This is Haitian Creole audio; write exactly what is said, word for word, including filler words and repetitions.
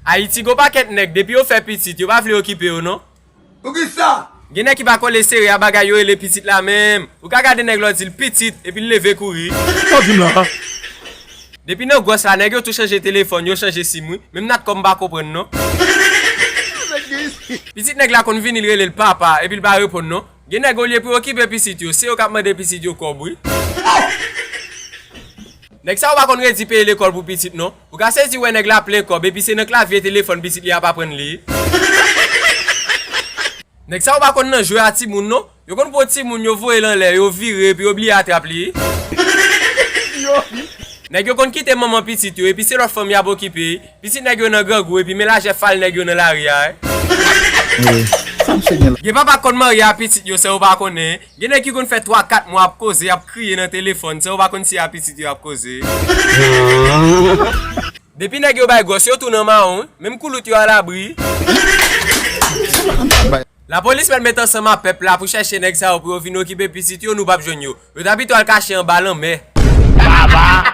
Ayiti gon pakèt nèg, depi yo fè pitit, yo pa vle okipe yo non. Poukisa? Gen nèg ki pa kole sere a bagay yo rele pitit la menm. Ou ka gade nèg la w di l pitit, epi l leve kouri. Sa w di m la? Depi nan gwòs la, nèg yo tou chanje telefòn, yo chanje sim wi. Menm Natcom m pa konprann non. Pitit nèg la konn vini, l rele l papa, epi l pa reponn non. Gen nèg olye pou yo okipe pitit yo, se yo k ap mande pitit yo kòb wi. Nèg sa yo pa konn redi peye lekòl pou pitit non. Ou ka sezi wè nèg la plen kòb, epi se nan klavye telefòn pitit li ap aprann li. Nèg sa yo pa konn nan jwe a timoun non. Yo konn pran timoun, yo voye l anlè, yo vire, epi yo bliye atrap li. Nèg yo konn kite manman pitit yo, epi se lòt fanm y ap okipe. Pitit nèg yo nan grangou, epi men lajè fal nèg yo nan lari a. Wi. Sa misye gen la? Gen papa k konn marye a pitit yo san yo pa konnen. Gen nèg ki konn fè twa kat mwa ap koze, ap kriye nan telefòn, san yo pa konn si a pitit yo ap koze. Depi nèg yo bay gwòs, yo tou nan mawon, menm koulout yo alabri. Lapolis mèt met ansanm ak pèp la pou chèche nèg sa yo pou yo vin okipe pitit yo, nou p ap jwenn yo. Yo ta pito al kache anba lanmè. Baba!